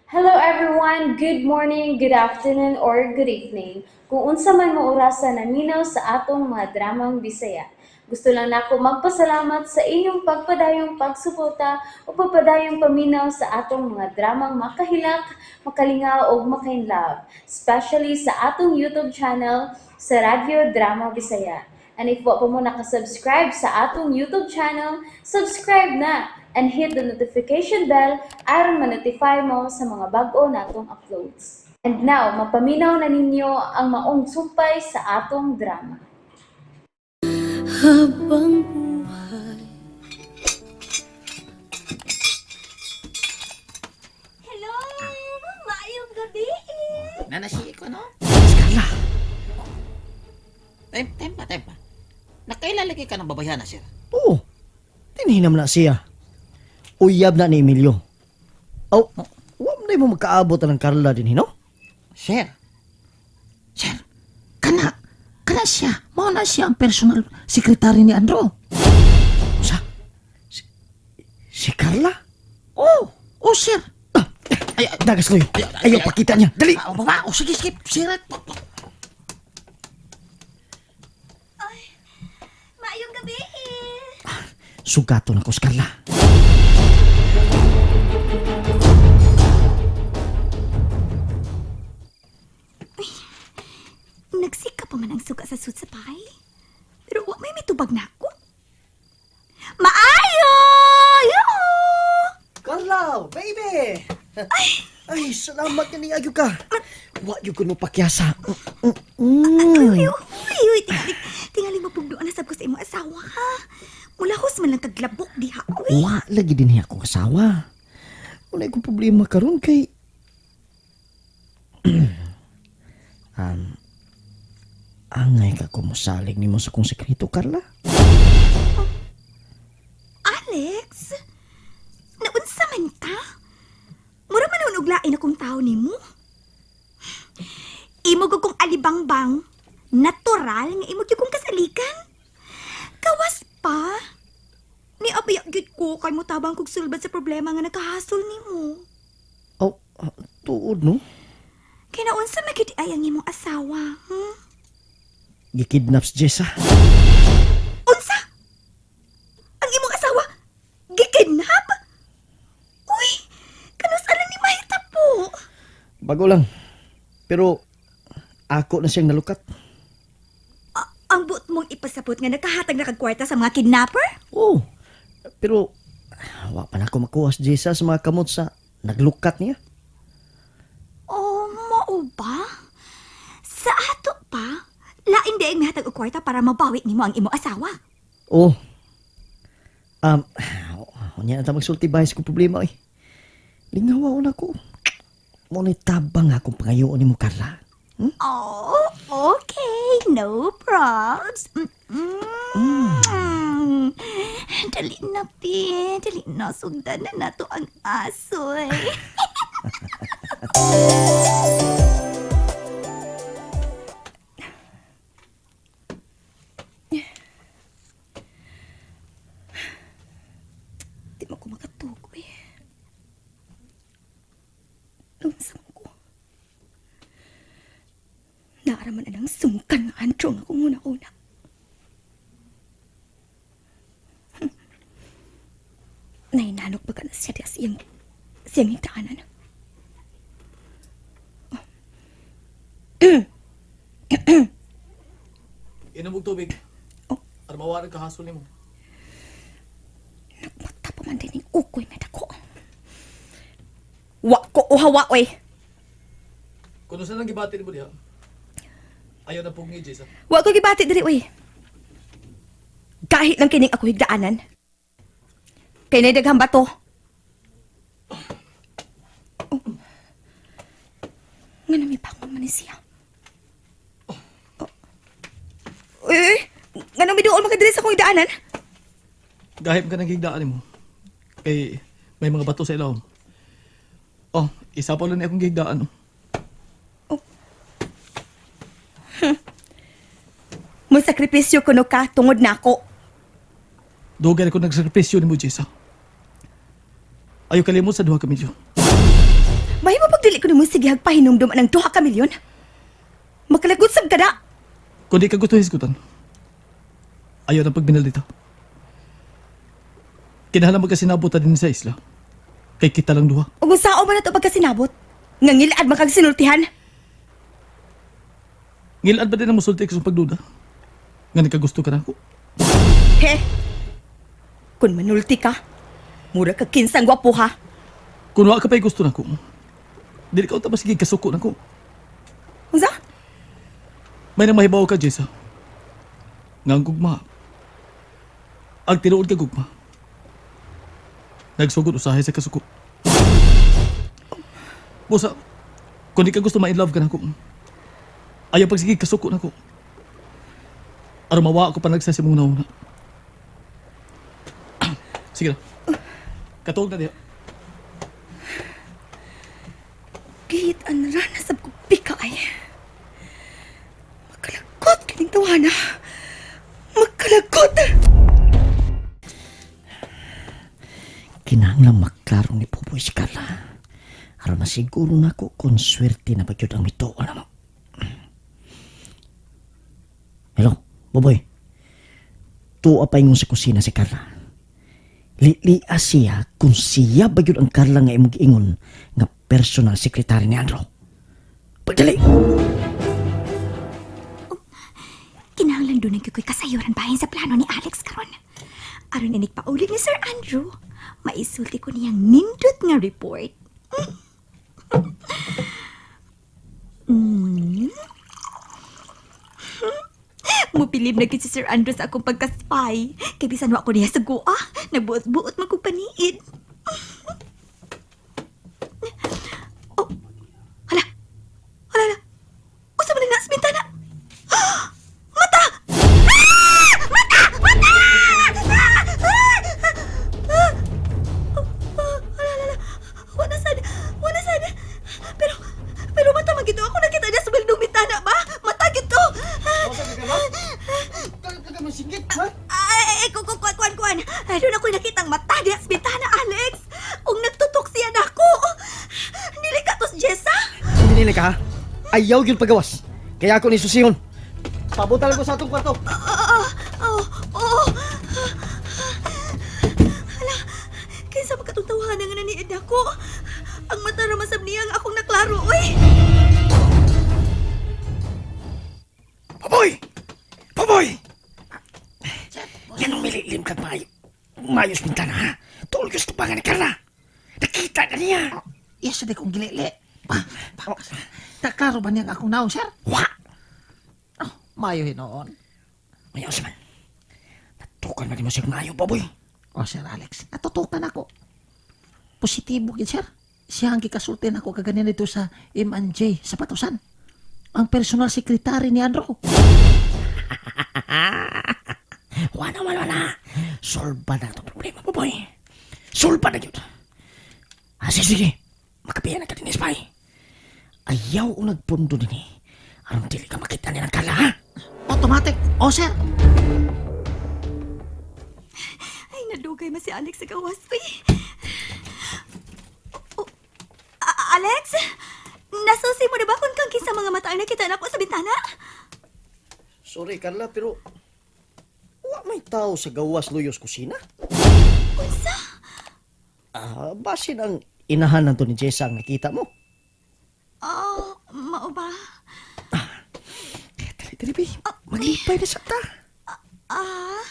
Hello everyone! Good morning, good afternoon, or good evening. Kung unsa man mo orasa naminaw sa atong mga dramang Bisaya. Gusto lang nako magpasalamat sa inyong pagpadayong pagsuporta o pagpadayong paminaw sa atong mga dramang makahilak, makalingaw ug makainlove, especially sa atong YouTube channel sa Radyo Drama Bisaya. And if wa pa mo nakasubscribe sa atong YouTube channel, subscribe na and hit the notification bell aron ma-notify mo sa mga bag-o natong uploads. And now, mapaminaw na ninyo ang maong sumpay sa atong drama. Habang buhay. Hello! Maayong gabi! Nanasi ko, no? Carla! Time, time pa, time pa. Nakailalagay ka ng babayhana, sir. Oo. Tinhinam na siya. Uyab na ni Emilio. Oh, wa man mo magkaabot ng Carla din, hino? Sir. Sir, kana, kana siya. Mao na siya ang personal secretary ni Andro. Sa? Si Carla? Oh, oh, sir. Ay, ay, dagas ko yun. Ayaw, pakita niya. Dali! Ah, baba, oh, sige, sige, sir. Maayong gabi! Sugato na ko si Carla. Nagsika pa man ang suka sa suit sa pay. Pero wa may mitubag na ako. Maayo! Yo! Carla, baby! Ay, salamat ka ni Agyo ka. Wa yun ko mo pakyasa. Uy, uy, uy, tingali, tingali mapugdoan na sab ko sa imong asawa, ha? Mulahos man lang kaglabok diha, uy. Wa lagi din niya akong asawa. Wala akong problema karon kay angay ka kumusalig nimo sa kong sekreto, Carla. Alex, naunsa man ka? Mura man og lain akong tao nimo. Imo gud kong alibangbang, natural nga imo gyud kong kasalikan. Kawas pa. Ni abiya gyud ko kay motabang kog sulbad sa problema nga nakahasol nimo. Oh, tuod no? Kay naunsa man gyud ay ang imong asawa, hmm? Gikidnap si Jessa. Unsa? Ang imong asawa gikidnap? Uy, kanus alang ni mahitabo. Bago lang. Pero ako na siyang nalukat. Ang buot mong ipasabot nga nakahatag na kag kwarta sa mga kidnapper? Oh, pero wa pa na ako makuha si Jessa sa mga kamot sa naglukat niya. Oh, mao ba? Sa ato pa, lain di ang mihatag og kwarta para mabawi nimo ang imong asawa. Oh. Um, unya na ta magsulti ba sa kong problema eh. Lingawa na ko. Mo ni tabang akong pangayoon nimo Carla. Oh, okay. No probs. Mm-mm. Dali na, Pi. Dali na. Sundan na nato ang asoy. Di mo ko makatug, eh. Unsa man ko? Naaraman na ng sungkan nga antro nga kung una-una. Nainanok ba ka na siya sa iyang, siyang higdaanan? Inom og tubig. Oh. Para mawaran ka hasol nimo. Nagmata pa man din yung ukoy nga dako. Wa ko uhawa, oy. Kung saan ang gibati nimo diha. Ayaw na pugni, Jessa. Wa ko gibati diri, oy. Kahit lang kining ako higdaanan. Kay nay daghang bato. Oh. Nga na may bangon man ni siya. Oh. Uy, uy, nga nang miduol man ka diri sa akong higdaanan. Gahip ka ng higdaan nimo. Kay may mga bato sa ilawom. Oh, isa pa lang ni akong gihigdaan. Oh. Mo sakripisyo kuno ka tungod nako. Dugay ko nagsakripisyo nimo, Jessa. Ayaw kalimot sa duha ka milyon. May mapagdili ko nimo sige pahinumdum anang 2 ka milyon. Makalagot sab kada. Kung di ka gusto hisgutan, ayaw ng pagbinal dito. Kinahanglan magkasinabot ta din sa isla. Kay kita lang duha. Ug unsaon man nato pagkasinabot? Nga ngilad man kag sinultihan. Ngilad ba din ang musulti ko sa pagduda? Nga nagkagusto ka na ako. He. Kun manulti ka, mura ka kinsang gwapo ha. Kung wa ka pa'y gusto na ko, dili ka unta sige kasuko na ko. Unsa? May nang mahibaw ka, Jessa. Nga ang gugma. Ang tinuod ka gugma. Nagsugod usahay sa kasuko. Busa, kung di ka gusto ma-in love ka na ko, ayaw pagsige kasuko na ko. Aron mawa ako panagsa sa mong nauna. Sige na. Katuog na diha. Gihit ang rana sab ko pika ay. Makalagot kining tawana. Makalagot. Kinahanglan maklaro ni Buboy si Carla. Aron masiguro nako kung swerte na ba gyud ang mituo na mo. Hello, Buboy. Tuwa pa ingon sa kusina si Carla. Lilia siya kung siya ba gyud ang Carla nga imong giingon nga personal secretary ni Andrew. Pagdali! Kinahanglan doon ang ko'y kasayuran bahin sa plano ni Alex karon. Aron inig paulit ni Sir Andrew, maisulti ko niyang nindot nga report. Mm. Mupilib na gid si Sir Andrew sa akong pagka-spy. Kay bisan wa ko niya sa goa, nagbuot-buot man kog paniid. Oh, hala. Hala, hala. Usa man na sa bintana. Mata! Ah! Mata! Mata! Ah! Ah! Ah! Ah! Ala, ala, ala. Wala sad. Wala sad. Pero, pero mata magito ako nakita niya sa baldong bintana ba? Mata gito. Ay, ay, kuan, kuan, kuan, kuan. Ay, doon ako'y nakitang mata diya sa bintana, Alex. Ug nagtutok siya nako. Dili ka tos, Jessa. Hindi nila ka ha? Ayaw gyud pagawas. Kaya ako ni susihon. Pabutan ko sa atong kwarto. Oo, oo. Hala, kinsa makatong tawahan nga naniid ako. Ang mata ra masab niya ang akong naklaro, oy. Paboy! Paboy! Yan ang mililim kag maayo. Maayos bintana ha? Tuol gusto pa nga ni Carla. Nakita na niya. Yes, di kong gilili. Pa, pa, Naklaro ba niya ang akong naong, sir? Wa! Oh, mayo hinoon. Mayaw sa man. Natukan man mo siya maayo, Paboy. O, Sir Alex, natutukan ako. Positibo gid, sir. Siya ang gikasulti nako kaganina dito sa M&J sa Patusan. Ang personal secretary ni Andrew. Wala, wala, wala. Solba na itong problema, Paboy. Solba na yun. Ah, sige, sige. Makapiyan na ka din, Spy. Ayaw o nagpundo din eh. Aron dili ka makita niya ng Carla, ha? Automatic. O, sir. Ay, nadugay man si Alex sa gawas, oy. Oh, Alex? Nasusi mo na ba kung kang kinsa mga mata ang nakita nako sa bintana? Sorry, Carla, pero wa may tao sa gawas luyos kusina. Unsa? Ah, basin ang inahan na to ni Jessa ang nakita mo. Oh, mao ba? Kaya dali, dali, bi. Maglipay na sa ta. Ah.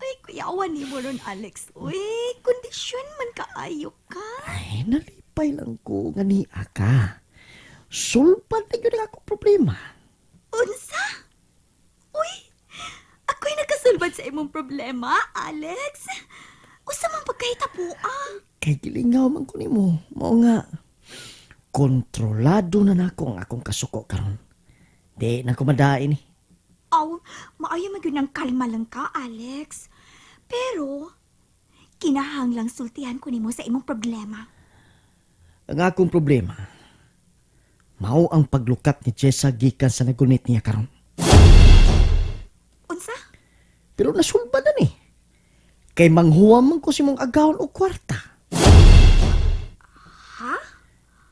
Ay, kuyawan ni mo ron, Alex. Uy, kondisyon man kaayo ka. Ay, nalipay lang ko nga niya ka. Sulpan na yun ang akong problema. Unsa? Uy, ako'y nakasulbad sa imong problema, Alex. Usa man pagkahitapua. Kay gilingaw man ko nimo. Mao nga, kontrolado na nako ang akong kasuko karon. Di na ko madain eh. Aw, maayo man gyud ng kalma lang ka, Alex. Pero, kinahanglang sultihan ko nimo sa imong problema. Ang akong problema, mao ang paglukat ni Jessa gikan sa nagunit niya karon. Unsa? Pero nasulba na ni. Kay manghuwam man ko si mong agawon og kwarta. Ha?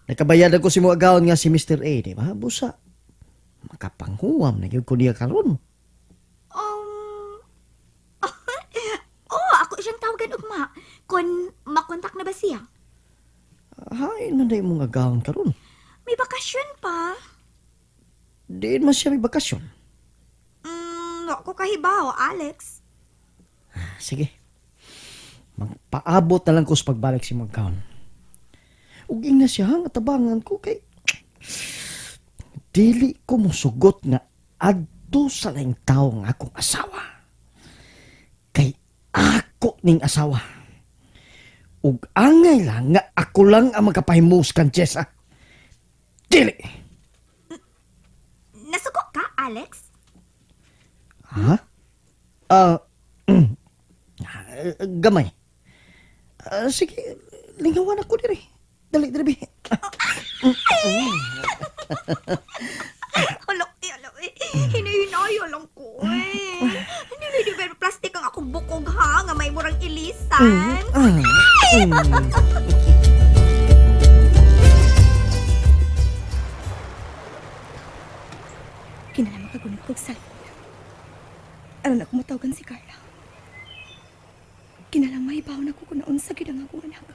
Nakabayad ako si mong agawon nga si Mr. A, di ba? Busa. Makapanghuwam na gyud ko niya karon. Oh, ako siyang tawagan ugma. Kon makontak na ba siya? Hain man day mong agawon karon. May bakasyon pa. Diin man siya may bakasyon. Wa ko kahibaw, Alex. Sige. Magpaabot na lang ko sa pagbalik si mong agawon. Ug ingna siya nga tabangan ko kay dili ko mosugot nga adto sa laing tawo nga akong asawa. Kay ako ning asawa. Ug angay lang nga ako lang ang makapahimos kan Jessa. Dili. Nasuko ka, Alex? Ha? Ah, gamay. Ah, sige, lingawan ako diri. Dali, dali. Bi. Alo, eh, alo, eh. Hinahinayo lang ko, eh. Hindi na di ba plastic ang akong bukog, ha? Nga may murang ilisan. Kinala makagunit kog cellphone. Ano na kumatawagan si Carla. Kinala may baon ako kung naunsa gyud ang akong anak.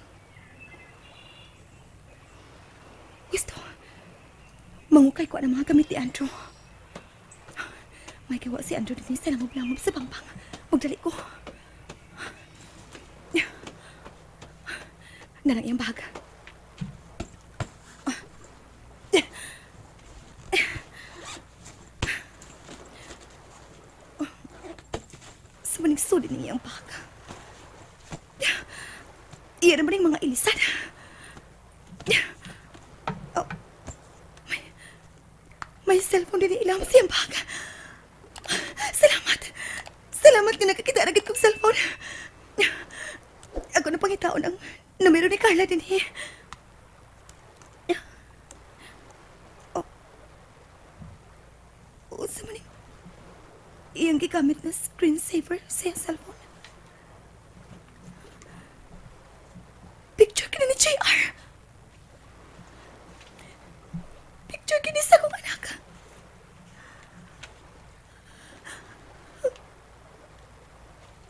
Gusto. Mangukay ko ang mga gamit ni Andrew. May gawa si Andrew din sa langob-langob sa bangpang. Magdali ko. Nalang iyang bag. Sa maning sulit ng iyang bag. Iya naman yung mga ilisan. Oh, may cellphone din ilam siyang bag. Salamat. Salamat nga nakakita na gid kong cellphone. Ako na pangitaon ang numero ni Carla din eh. Oh. Oh, sa maning iyang gigamit na screensaver sa iyang cellphone. Picture kini ni JR. Picture kini sa akong anak.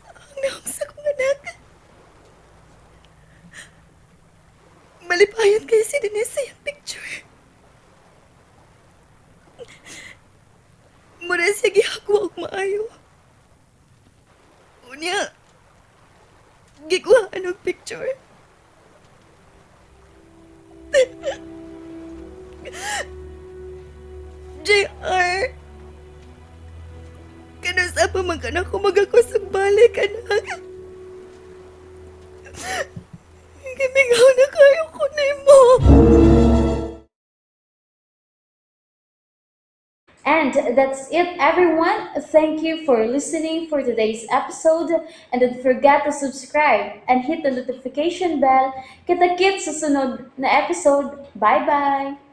Ang naong sa akong anak. Malipayan kayo si Denise sa iyang picture. Mura siya gihagwa og maayo. Unya, gikuhaan og picture. JR! Kanus pa man ka na ako magakos og balik, anak. Gimingaw na kayo ko nimo. And that's it, everyone. Thank you for listening for today's episode. And don't forget to subscribe and hit the notification bell. Kita-kits sa sunod na episode. Bye-bye!